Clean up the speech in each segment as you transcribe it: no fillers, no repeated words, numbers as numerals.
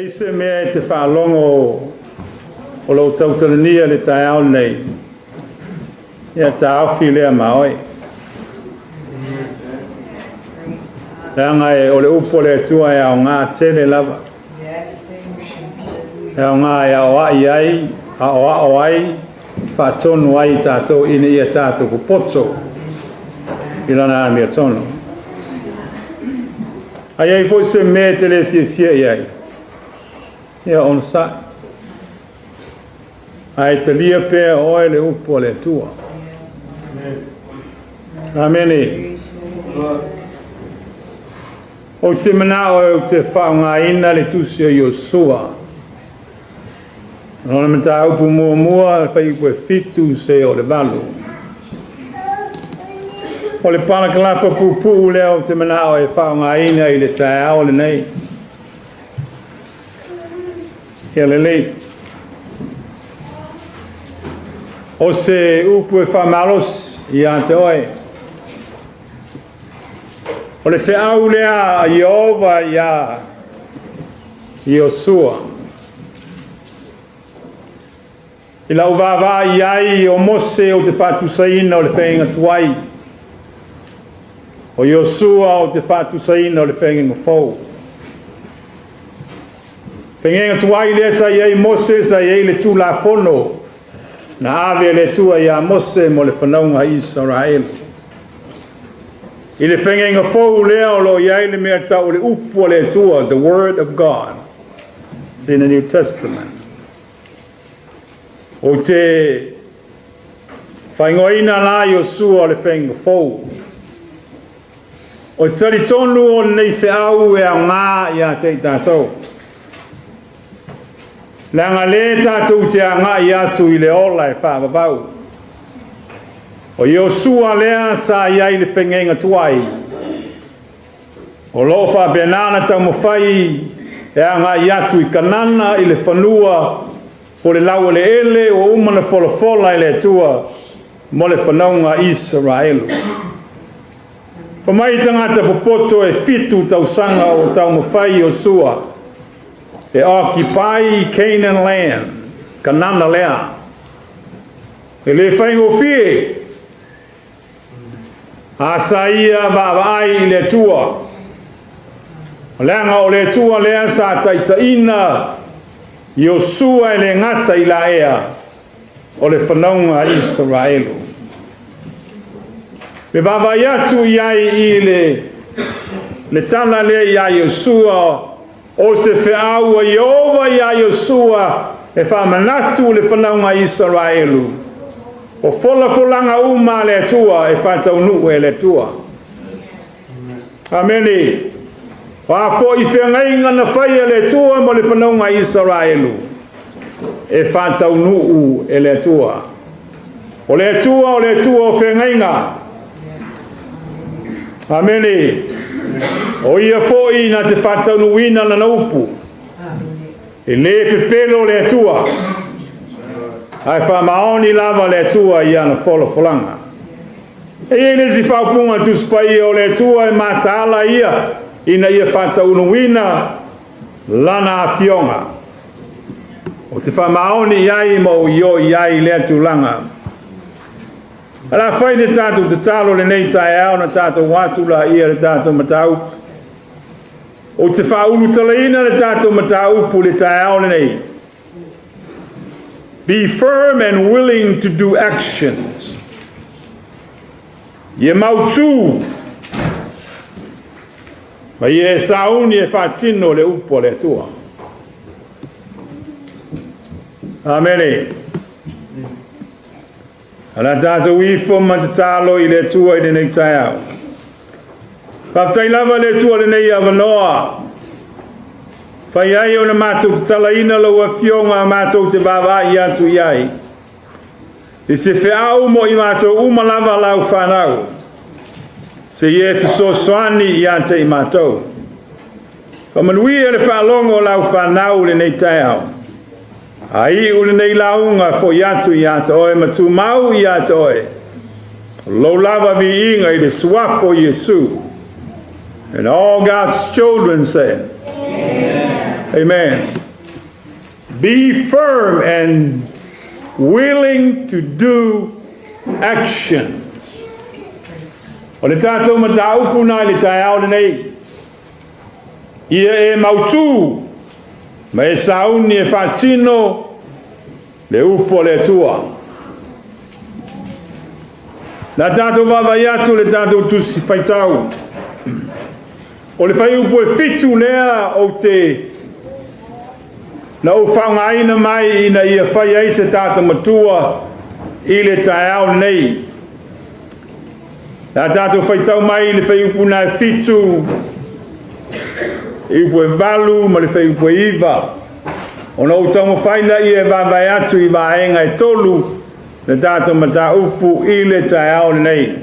I ai se mea e te faalogo o lou tautalania i le taeao lenei, ia taofi lea ma oe. Leaga o le upu a le Atua e aoga tele lava. E aoga e aoai ai, aoao ai, faatonu ai i tatou ina ia tatou popoto i lana amiotonu. A i ai foi se mea e te le fiafia i ai, ia onosai. Ae talia pea oe le upu a le Atua. Amene. Ou te manao ou te faaaogaina le tusi o Iosua. O le mataupu muamua, fuaiupu e 7 seia oo i le 8. O le palakalafa puupuu lea ou te manao e faaaogaina i le taeao lenei. Ia lelei. O se upu e faamalosi ia te oe. O le feau lea a Ieova iā Iosua. I lau vaavaai i ai o Mose ou te faatusaina o le feagaiga tuai, o Iosua ou te faatusaina o le feagaiga fou. Feagaiga tuai lea sa i ai Mose, sa i ai le Tulafono na ave e le Atua iā Mose mo le fanauga a Isaraelu. I le feagaiga fou lea o lo o i ai le mea tau o le upu a le Atua, the word of God. It's in the New Testament. Ou te faaigoaina la Iosua o le feagaiga fou. O te talitonu o lenei feau e aoga ia te i tatou. Leaga lē tatou te agai atu i le ola e faavavau. O Iosua lea sa i ai i le feagaiga tuai, o lo o faapena ona taumafai e agai atu i Kanana i le fanua po le laueleele ua uma ona folafola e le Atua mo le fanauga a Isaraelu. Fai mai tagata popoto e 7 tausaga o taumafai Iosua e occupy Canaan land, Kanana lea. E le faigofie. A sa ia vaavaai i le Atua, leaga o le Atua lea sa taitaiina Iosua e le gata i laea o le fanauga a Isaraelu. Le vaavaai atu i ai i le tala lea iā Iosua, o se feau a Ieova iā Iosua e faamanatu le fanauga a Isaraelu, o folafolaga uma a le Atua e faataunuu e le Atua. Amene. O a foi feagaiga na fai e le Atua mo le fanauga a Isaraelu, e faataunuu e le Atua. O le Atua o le Atua o feagaiga. Amene. O ia foi na te faataunuuina lana upu. E le pepelo le Atua, ae faamaoni lava le Atua i ana folafolaga. E i ai le isi faaupuga a Tusi Paia, o le Atua e mataala ia ina ia faataunuuina lana afioga. Ou te faamaoni i ai ma ou ioe i ai i lea tulaga. O le a fai le tatou tatalo lenei taeao na tatou atu laia le tatou mataupu. Ou te faaulutalaina le tatou mataupu le taeao lenei. Be firm and willing to do actions. Ia mautu ma ia e sauni e faatino le upu a le Atua. Amene. O le a tatou ifo ma tatalo i le Atua i lenei taeao. Faafetai lava le Atua lenei avanoa. Fai ai ona matou tatalaina lau Afioga matou te vaavaai atu i ai. I se feau mo i matou uma lava lau fanau. Se i e fesoasoani ia te i matou. Faamanuia le faalogo o lau fanau lenei taeao. A iu lenei lauga foi atu ia te oe ma tumau ia te oe. Lou lava viiga i le suafa o Iesu. And all God's children said, Amen. Amen. Be firm and willing to do actions. O le tatou mataupu na i le taeao lenei, ia e mautū ma e sauni e faatino le upu a le Atua. Na tatou vaavaai atu le tatou tusi faitau. O le fuaiupu e 7 lea ou te na ou faaaogaina mai ina ia fai ai se tatou matua i le taeao lenei. Na tatou faitau mai i le fuaiupu na e 7, iupu e 8 ma le fuaiupu e 9. Ona ou taumafai lea e vaavaai atu i vaega e 3 le tatou mataupu i le taeao lenei.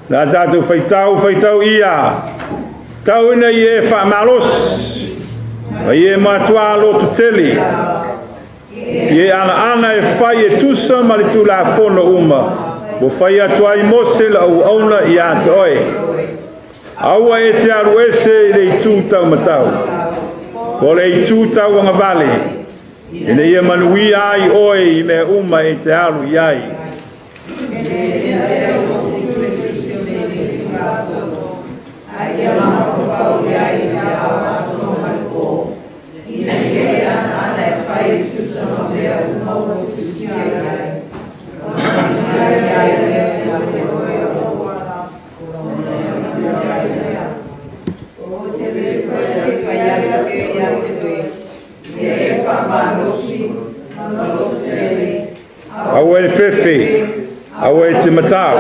Na tatou faitau ia, tau ina ia e faamalosi, ma ia e matuā lototele, ia e anaana e fai e tusa ma le Tulafono uma, ua fai atu ai Mose le auauna ia te oe. Aua e te alu ese i le itu taumatau, o le itu tauagavale, ina ia manuia ai oe i mea uma e te alu i ai. Aua e fefe, aua e te matau,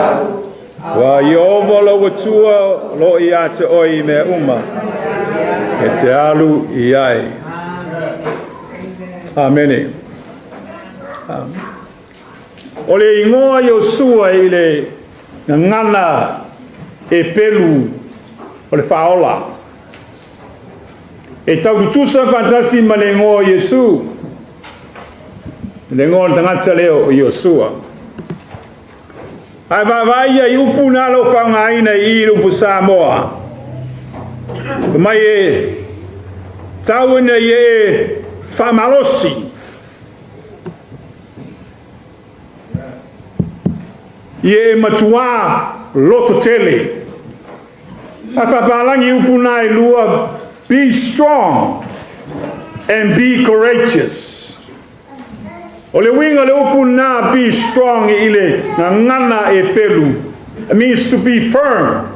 ua Ieova lou Atua o lo o ia te oe i mea uma e te alu i ai. Amene. O le igoa Iosua i le gagana Hepelu o le faaola. E taututusa faatasi ma le igoa o Iesu, le igoa o le tagata lea o Iosua. Ae vaavaai ia i upu na lou faaaogaina i i le upu Samoa. Mai e tau ina ia e faamalosi. Ia e matuā lototele. A faapalagi upu na e lua, be strong and be courageous. O le uiga le upu na be strong i le gagana Hepelu, it means to be firm.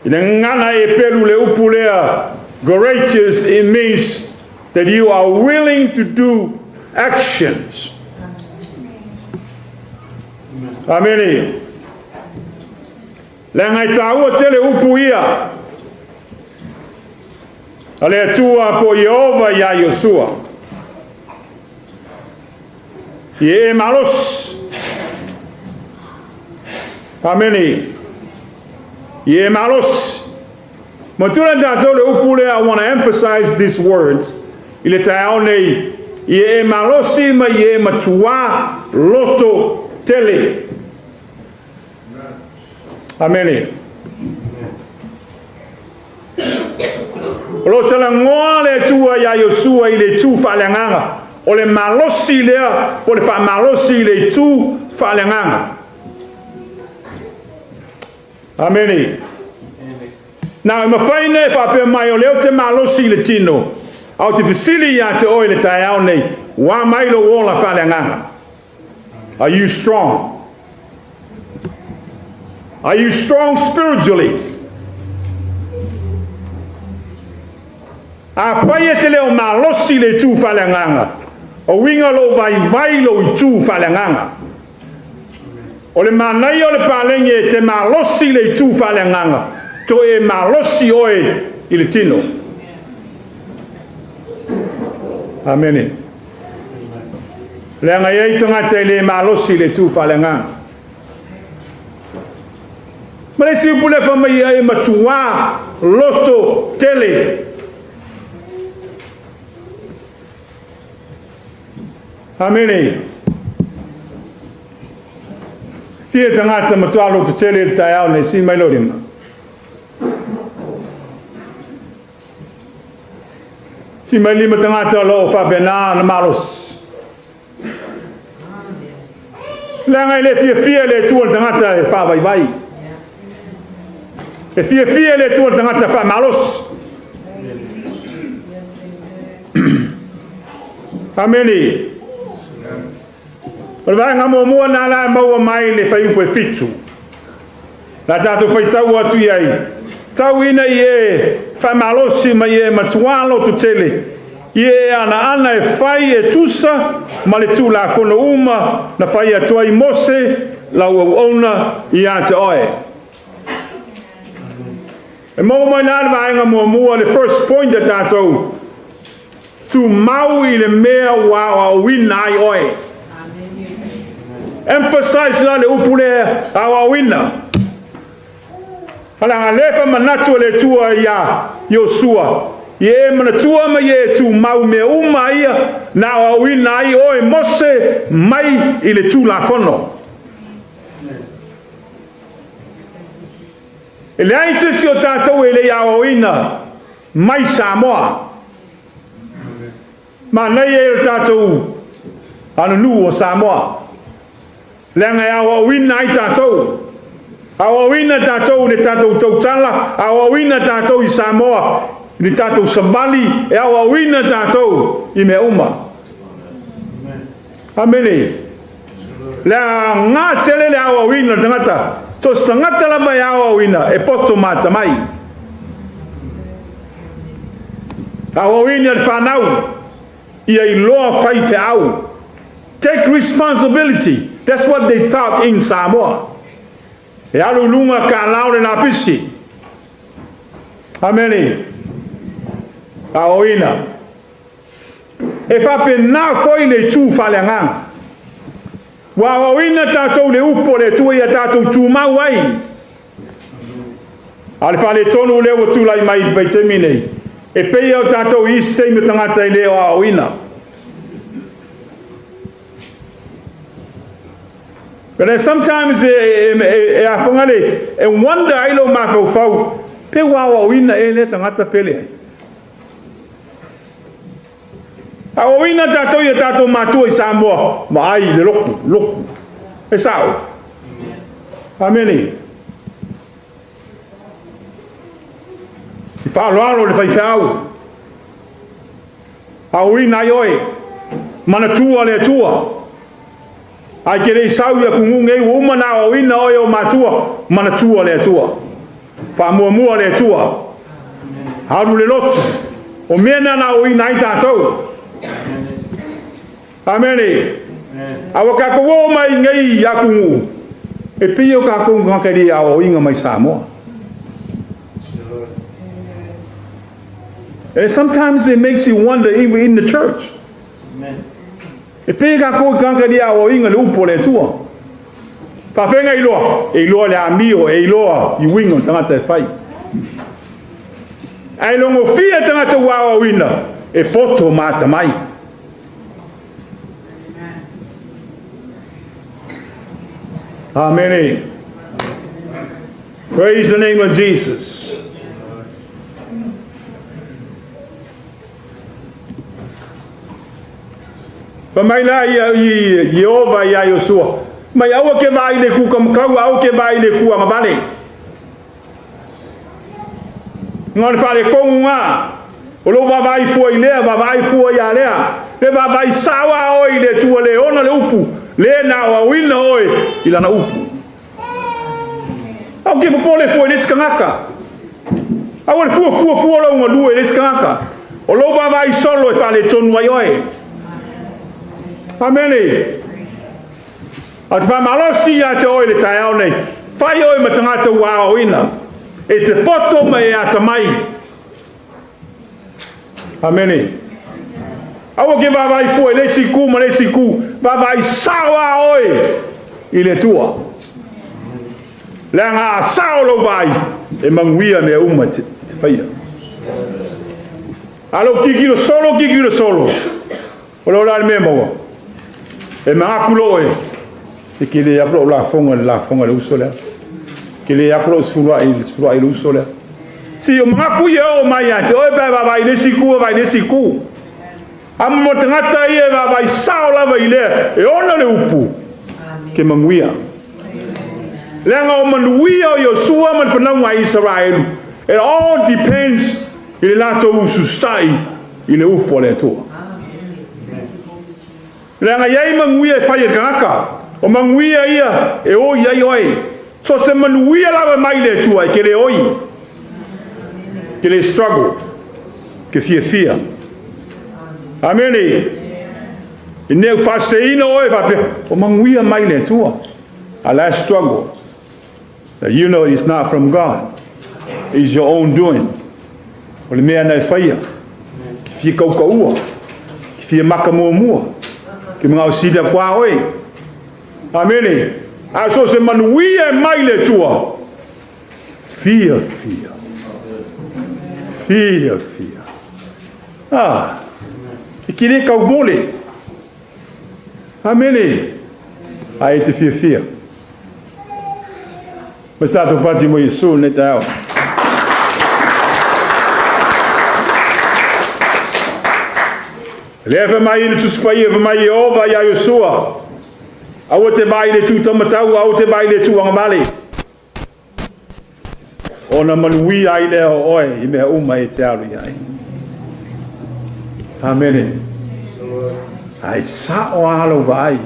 I le gagana Hepelu le upu lea, courageous, it means that you are willing to do actions. Amene. Leaga e taua tele upu ia a le Atua po Ieova iā Iosua. Ia e malosi. Amene. Ia e malosi. Ma tula tatou le upu lea, I want to emphasize these words. I le taeao nei, ia e malosi ma ia e matuā loto tele. Amene. O lo talanoa le Atua iā Iosua i le itu faaleagaga. O le malosi lea, po le faamalosi i le itu faaleagaga. Amene. Na e mafai nei faapea mai o lea ou te malosi i le tino, a ou te fesili ia te oe le taeao nei, ua mai lou ola faaleagaga. Are you strong? Are you strong spiritually? A fai e te leo malosi le itu faaleagaga, o uiga lou vaivai lou itu faaleagaga. O le manaia o le palagi e te malosi le itu faaleagaga, to e malosi oe i le tino. Amene. Leaga e ai tagata e le malosi le itu faaleagaga. Ma le isi upu lea fai mai ia e matuā loto tele. Amene. Fia tagata matuā loto tele i le taeao nei, sii mai lou lima. 5 tagata o lo o faapena ona malosi. Leaga e le fiafia le Atua i le tagata e faavaivai. E fiafia le Atua i le tagata faamalosi. Amene. O le vaega muamua na la e maua mai le fuaiupu e 7. La tatou faitau atu i ai, tau ina i e faamalosi ma i e matua lototele, i e anaana e fai e tusa ma le Tulafono uma na fai atu ai Mose lau auauna ia te oe. E maua mai la le vaega muamua, le first point a tatou, tumau i le mea ua aoaoina ai oe. Emphasize la le upu lea, aoaoina. Ala le faamanatu e le Atua ia Iosua, i e manatua ma i e tumau mea uma ia na aoaoina ai oe Mose mai i le Tulafono. E leai se isi o tatou e le aoaoina mai Samoa. Manaia e o tatou aganuu o Samoa. Leaga e aoaoina ai tatou. Aoaoina tatou i le tatou tautala, aoaoina tatou i Samoa, i le tatou savali, e aoaoina tatou i mea uma. Amene. Leaga gā tele le aoaoina o le tagata. So se tagata lava e aoaoina, e poto mata mai. Aoaoina le fanau, ia iloa faifeau. Take responsibility. That's what they thought in Samoa. E alu i luga ka lao le lapisi. Amene. Aoaoina. E faapena foi le itu faaleagaga. Ua aoaoina tatou le upu o le Atua ia tatou tumau ai. A le faaletonu lea ua tulai mai i vaitaimi nei, e pei o tatou i isi taimi o tagata e le o aoaoina. But then sometimes e afoga le, e wonder ai lou mafaufau, pe ua aoaoina e lea tagata pe leai. Aoaoina tatou ia tatou matua i Samoa, vaai le lotu, lotu. E sao. Amene. I faaaloalo le faifeau. Aoaoina ai oe, manatua le Atua. Ai ke le sau ia kugu nei ua uma na aoaoina oe o matua, manatua le Atua. Faamuamua le Atua. Alu le lotu. O mea na aoaoina ai tatou. Amene. A ua tatou o mai nei ia kugu, e pei o tatou tagata e le aoaoina mai Samoa. And sometimes it makes you wonder even in the church. E pei tatou i tagata e le aoaoina le upu o le Atua. Faafega iloa, e iloa le amio, e iloa i uiga o le tagata e fai. Ae logofia tagata ua aoaoina, e poto ma atamai. Amene. Praise the name of Jesus. Fa mai la ia i Ieova ia Iosua, mai aua ke vaai le ku kamakau, aua ke vaai le ku agavale. Nga le faalekogu ngā, o lou vaavaai fua i lea, vaavaai fua ia lea, le vaavaai sao a oe i le Atua le ona le upu, le na aoaoina oe i lana upu. Au ke popole fua i le isi tagata. Aua le fua fua fua lou galue i le isi tagata. O lou vaavaai solo e faaletonu ai oe. Amene. A te faamalosi ia te oe i le taeao nei, fai oe ma tagata ua aoaoina, e te poto ma e atamai. Amene. Aua ke vaavaai fua i le isi itu ma le isi itu, vaavaai sao a oe i le Atua. Leaga a sao lou vaai, e manuia mea uma te faia. A lou tilotilo solo, tilotilo solo, o leo la le mea maua. E manatu lou e, e ke le aku lau lafoga i le lafoga i le uso lea. Ke le aku lau sefuluai i le sefuluai i le uso lea. Si o mangaku ia o mai ia te oe pe vaavaai i le isi itu, vaavaai i le isi itu. A mo tagata ia e vaavaai sao lava i lea e ona le upu, ke manuia. Leaga o manuia o Iosua ma le fanauga a Isaraelu, it all depends i le latou ususa'i i le upu a le Atua. Leaga e i ai manuia e fai e le tagata, o manuia ia e oi ai oe. So se manuia lava mai le Atua e te le oi, te le struggle, ke fiafia. Amene. E ne u faaseseina oe faapea, o manuia mai le Atua. A last struggle that you know it's not from God. It's your own doing. O le mea na e faia. Ke fia kaukaua. Ke fia maka muamua. Ke mangao sili aku a oe. Amene. A so se manuia e mai le Atua. Fiafia. Fiafia. Ah. E ke le kaumole. Amene. Ae te fiafia. Ma sa tatou pati mo Iesu lenei taeao. Lea fai mai i le Tusi Paia, fai mai Ieova iā Iosua, aua te vaai i le itu taumatau, aua te vaai i le itu agavale, ona manuia ai lea o oe i mea uma e te alu i ai. Amene. Ae sao lava lou vaai,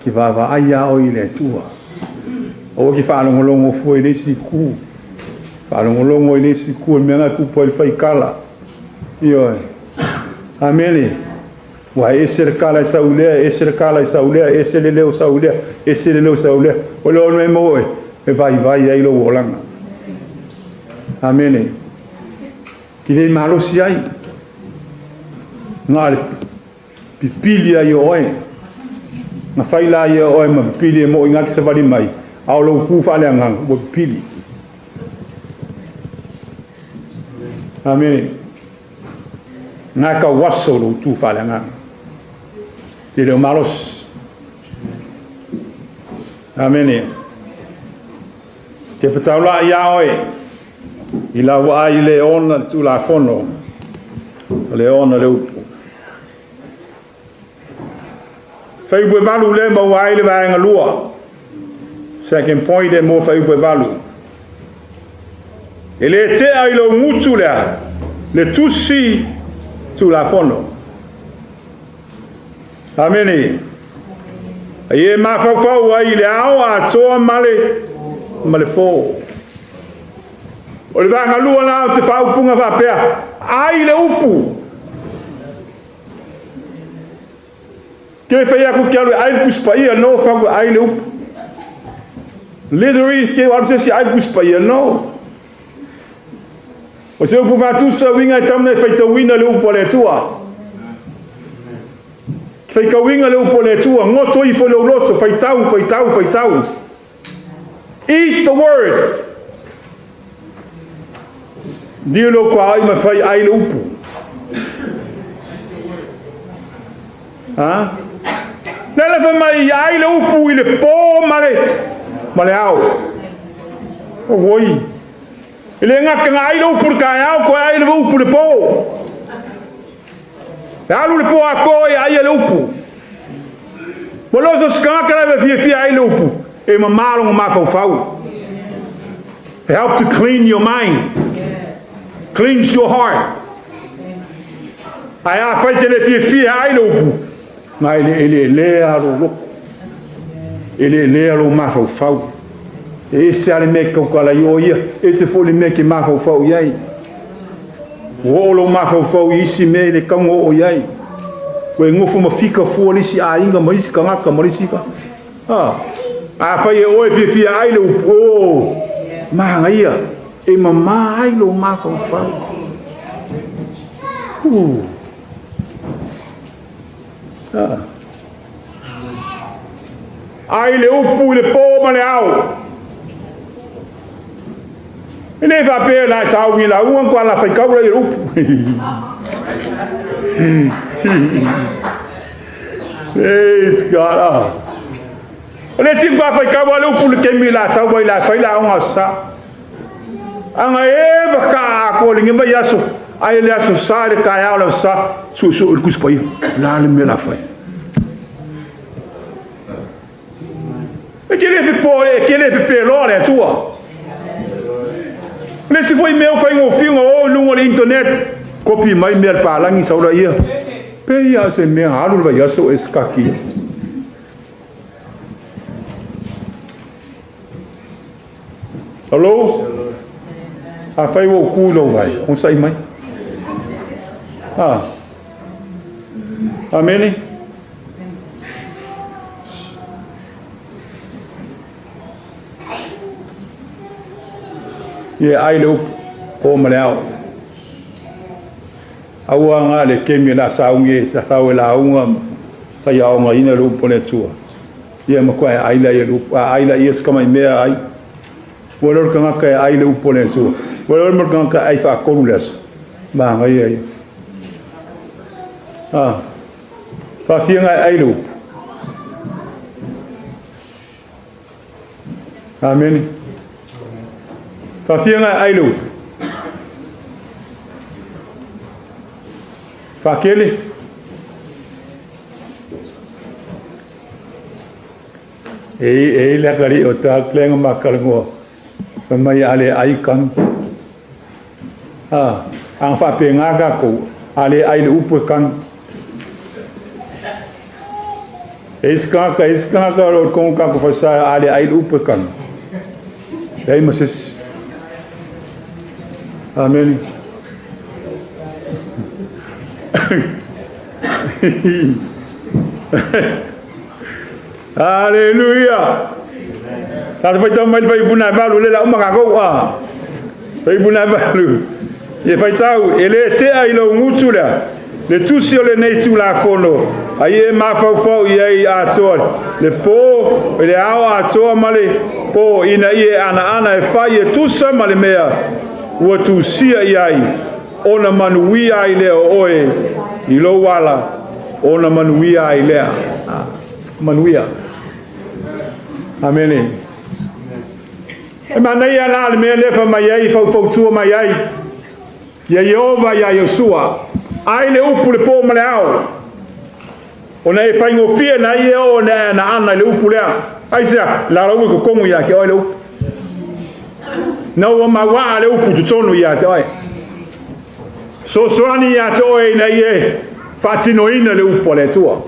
ke vaavaai lava oe i le Atua. Aua ke faalogologo fua i le isi itu, faalogologo i le isi itu, o le mea lena e tupu ai le faikala. Ioe. Amene. Ua ese le kala e sau i lea, ese le kala e sau i lea, ese le leo sau i lea, ese le leo sau i lea. O le ona e maua oe, e vaivai ai lou olaga. Amene. Ke le malosi ai. Na o le pipili ai o oe. Na fai la ia oe ma pipili e mo'i na te savali mai, a o lou tu faaleagaga ua pipili. Amene. Na tau aso lou tu faaleagaga. Te le o malosi. Amene. Te pataula'i iā oe i lau vaai i le ona le Tulafono, o le ona le upu. Fuaiupu 8 lea maua ai le vaega lua. Second point e mo fuaiupu 8. E le tea i lou gutu lea le tusi Tulafono. Amene. Ai e mafaufau ai i le ao atoa ma le po. O le vaega lua la o te faaupuga faapea, ai le upu. Ke le fai aku ke alu e ai le Tusi Paia, no fau e ai le upu. Literally, ke alu se isi ai le Tusi Paia, no. O se upu faatusa uiga e tau ona e faitauina le upu a le Atua. Faitauina le upu a le Atua, goto ifo i lou loto, faitau, faitau, faitau. Eat the word. Diu lou tuaoi ma fai ai le upu. Ha? Le le fai mai ai le upu i le po ma le ao. O voi. E le gata na ai le upu i le taeao, toe ai le upu i le po. E alu le po atoa e ai le upu. Ua le o so se tagata la e fiafia ai le upu, e mamā lona mafaufau. It helps to clean your mind. Cleans your heart. Ae afai te le fiafia ai le upu, na e le eleelea lou loto. E eleelea lou mafaufau. E ese lava le mea e tautala ai oe ia, ese foi le mea e te mafaufau i ai. Ua oo lou mafaufau i isi mea e le tatau ona oo i ai. Ua e nofo ma fika fua le isi aiga ma isi tagata ma le isi ka. Ah, afai e oe fiafia ai le upu, oh, manaia, e mamā ai lou mafaufau. Ah. Ai le upu i le po ma le ao. E le faapea la e sauni lauga ko ala faitau la i le upu. Praise God. Ah. O le isi kwa faitau a le upu le kemi la sau ai la fai la onga sa. Aga e vaka'a atoa i lenei vaiaso, ae le Aso Sa i le taeao o le Aso Sa, suesue le Tusi Paia, o le a le mea o le a fai? E te le pepo, e te le pepeloa le Atua. O le isi foi mea ua faigofie ona o i luga o le internet, kopi mai mea a le palagi sau laia. Pei lava o se mea alu le vaiaso e sikati. Hello? Afai ua ou tu i lou vae, onosai mai. Ah. Amene? Ia ai le upu, po ma le ao. Aua nga le kemi la saungi e sa sau e lauga faiaogaina le upu a le Atua. Ia matua e ai laia le upu, a ai laia se tamai mea ai. Ua le o le tagata e ai le upu a le Atua. Ua le o le tagata e ai faatolu le aso. Manaia ia. Ah. Faafia e ai le upu. Amene. Faafia e ai le upu. Faakele. E i le atalii o ta lea na ma talanoa, fai mai a le ai kanu. A, a faapena tatou, a le ai le upu e kanu. E isi tagata, e isi tagata o lo o totonu tatou falesa, a le ai le upu e kanu. Leai ma se isi. Amene. Aleluia. Tatou faitau mai le Fuaiupu 8, lea la uma tatou a. Fuaiupu 8. Ia faitau, e le tea i lou gutu lea, le tusi o lenei Tulafono, a ia e mafaufau i ai atoa le po, le ao atoa ma le po, ina ia e anaana e fai e tusa ma le mea ua tusia i ai, ona manuia ai lea o oe i lou ala, ona manuia ai lea. Manuia. Amene. E manaia la le mea lea fai mai ai, faufautua mai ai ia Ieova iā Iosua, ai le upu le po ma le ao, ona e faigofie na ia o na e anaana i le upu lea. Aisea? La ua i totonu ia te oe le upu. Na ua mauaa le upu i totonu ia te oe. Sosoani ia te oe ina ia e faatinoina le upu a le Atua.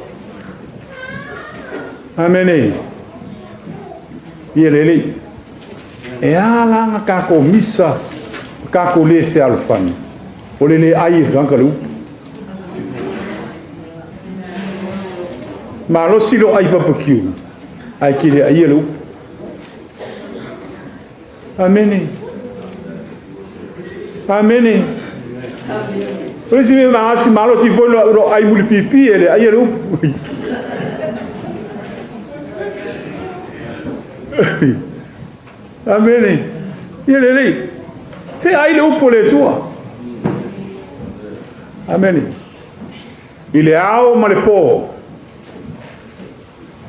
Amene. Ia lelei. E a la na tatou misa, tatou le fealofani, o le le ai e le tagata le upu. Malosi lo ai barbecue, ae ke le aia le upu. Amene. Amene. O le isi mea malosi, malosi foi lo ai mulipipi e le aia le upu. Amene. Ia lelei. Se ai le upu o le Atua. Amene. I le ao ma le po,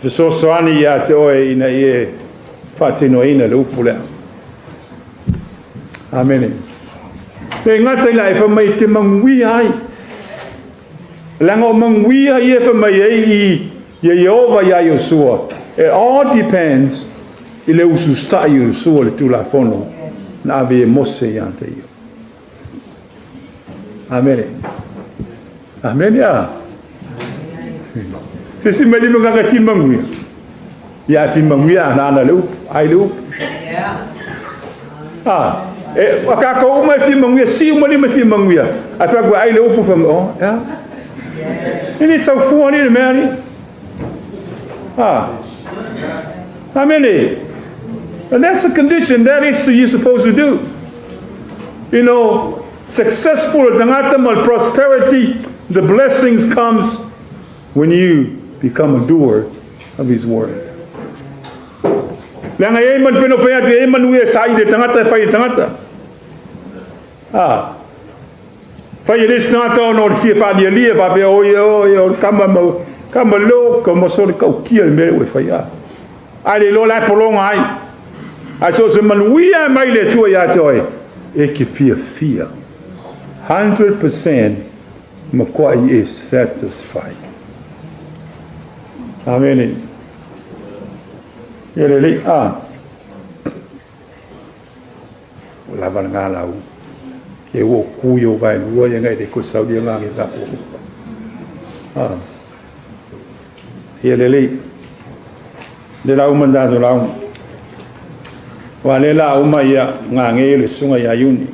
fesoasoani ia te oe ina ia faatinoina le upu lea. Amene. Le gata i la e fai mai te manuia ai. Leaga o manuia ia e fai mai ai i ia Ieova iā Iosua. It all depends i le ususta'i o Iosua le Tulafono na ave e Mose ia te ia. Amene. Amene a. Se isi mai lima kaka fi manuia. Ia fi manuia ana ana le upu, ai le upu. Ah, e a kākou uma e fia manuia, si uma lima e fia manuia. Ae fai atu ai le upu fai mai, oh, yeah. E le saufua ni le mea ni. Ah. Amene. And that's the condition, that is you're supposed to do. You know, successful tagata ma prosperity, the blessings comes when you become a doer of his word. Leaga e ai peno fai atu e ai manuia sa i le tagata e fai le tagata. Ah. Fai e le isi tagata ona o le fia faalialia faapea o ia o ia o le kama ma kama lo ka ma so le kaukia le mea ua e fai a. Ae le iloa la e pologa ai. Ae so o se manuia e mai le Atua ia te oe. E te fiafia. 100% matuaʻi e satisfied. Amene. Ia lelei a. Ua lava lena lau. Ke ua ku i o vaelua ia ngai le ko sau ia ngā la ko. Ah. Ia lelei. Le lau man da lau. Wa le la uma ia ngā nge le sunga ia iuni.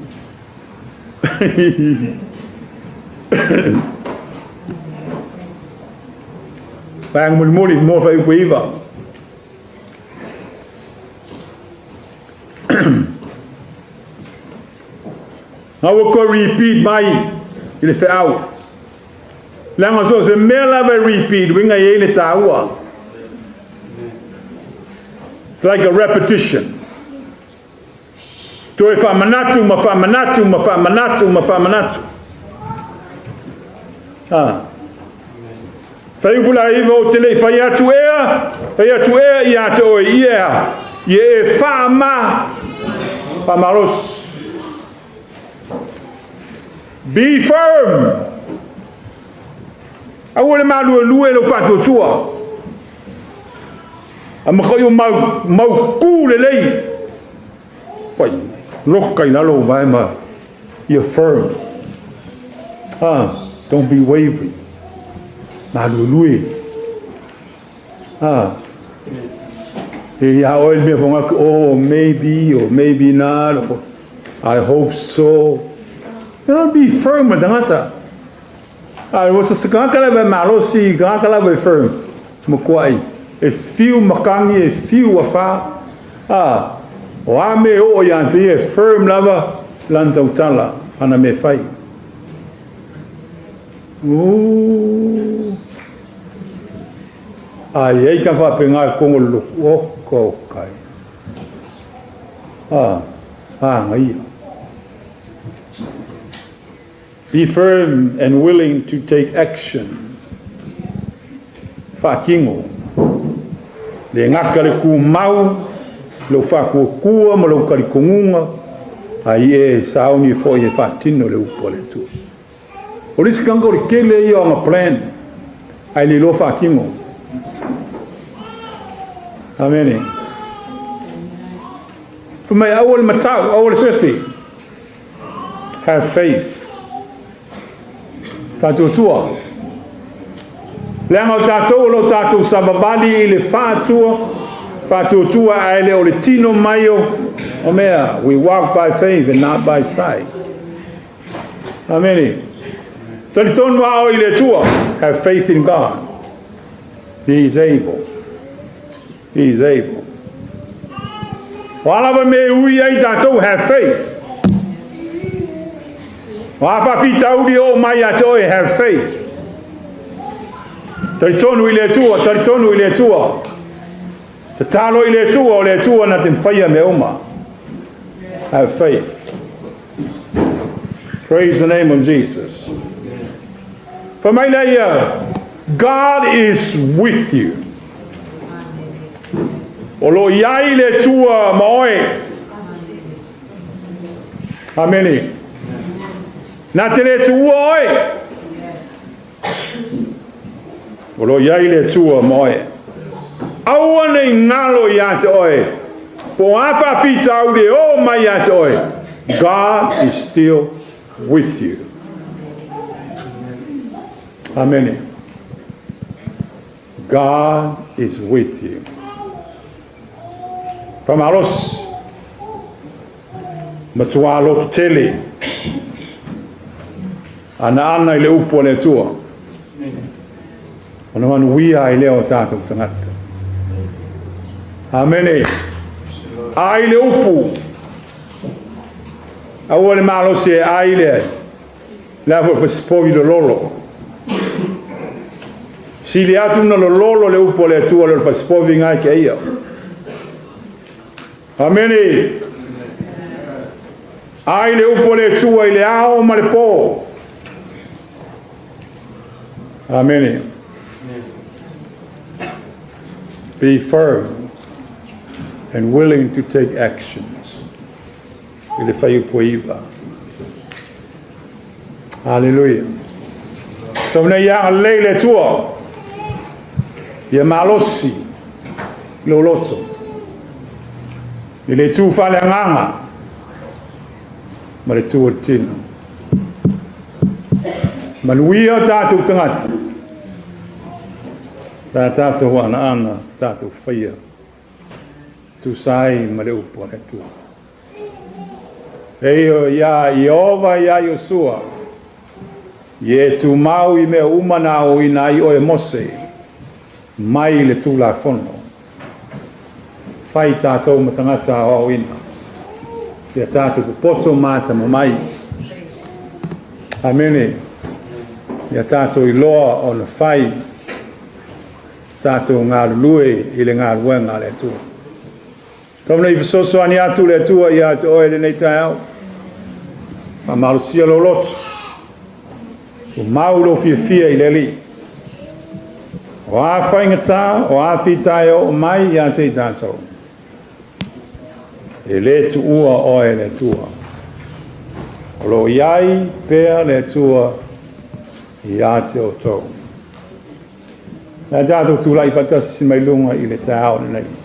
Vaega mulimuli mo fuaiupu e 9. Ga ua toe repeat mai i le feau. Leaga so o se mea lava e repeat, uiga e i ai le taua. It's like a repetition. Toe faamanatu ma faamanatu ma faamanatu ma faamanatu. Ah. Fuaiupu la 9, ou te le i fai atu ea, fai atu ea ia te oe, ia, ia e faama, faamalosi. Be firm. Aua le maluelue lou faatuatua. A makai o mau, mau kū lelei. Pai, loka i lalo o vae ma ia firm. Ah, don't be wavering. Maluelue. Ah, e ia oe le mea whanga, oh, maybe, or maybe not, or I hope so. You know, be firm ma tangata. A ua se tagata lava e malosi, tagata lava e firm, matuaʻi, e fiu makani, e fiu afa, a o a mea e oo ia te ia, e firm lava lana tautala, ana mea e fai. Ooh. A i ai ka faapena i totonu o le lotu, oka oka e. A, pagaia. Be firm and willing to take actions. Faatino. Le gata le tumau, lou faatuatua ma lou talitonuga, a i e sauni foi e faatino le upu a le Atua. O le isi tagata o le tele ia o ana plan, ae le iloa faatino. Amene. Fai mai, aua le matau, aua le fefe. Have faith. Faatuatua. Leaga o tatou o lo o tatou savavali i le faatua, faatuatua ae le o le tino mai o, o mea. We walk by faith and not by sight. Amene. Talitonu lava oe i le Atua. Have faith in God. He is able. He is able. O a lava mea e ui ai tatou, have faith. O a faafitauli e oo mai ia te oe, have faith. Talitonu i le Atua, talitonu i le Atua. Tatalo i le Atua, o le Atua na te mawhaia mea uma. Have faith. Praise the name of Jesus. Fai mai lea ia, God is with you. O lo o i ai le Atua ma oe. Amene. Na te le tuua oe. O lo o i ai le Atua ma oe. Aua ne i galo ia te oe. Po o a faafitauli e oo mai ia te oe. God is still with you. Amene. God is with you. Faamalosi. Matua loto tele. Anaana i le upu a le Atua. Ona manuia ai lea o tatou tagata. Amene. Ai le upu. Aua le malosi e ai le le a foi fasipovi lololo. Sili atu na lololo le upu a le Atua le fasipovi ngai ke ia. Amene. Ai le upu a le Atua i le ao ma le po. Amene. Be firm and willing to take actions. i le fuaiupu e 9. Aleluia. Tau nei agalelei le Atua ia malosi lou loto i le itu faaleagaga ma le itu o le tino. Manuia o tatou tagata, pe a tatou anaana tatou faia tusa ai ma le upu a le Atua. E ia Ieova iā Iosua, Ia e tumau i mea uma na aoaoina ai oe e Mose mai le Tulafono. Fai tatou ma tagata aoaoina, ia tatou popoto ma atamamai. Amene. Ia tatou iloa ona fai, tatou galulue i le galuega a le Atua. Tau nei fesoasoani atu le Atua ia te oe lenei taeao. Faamalosia lou loto. Tumau lou fiafia i le Alii. O a faigata, o a fita e oo mai ia te i tatou, e le tuua oe e le Atua. O lo o i ai pea le Atua ia te outou. O le a tatou tulai faatasi mai luga i le taeao lenei.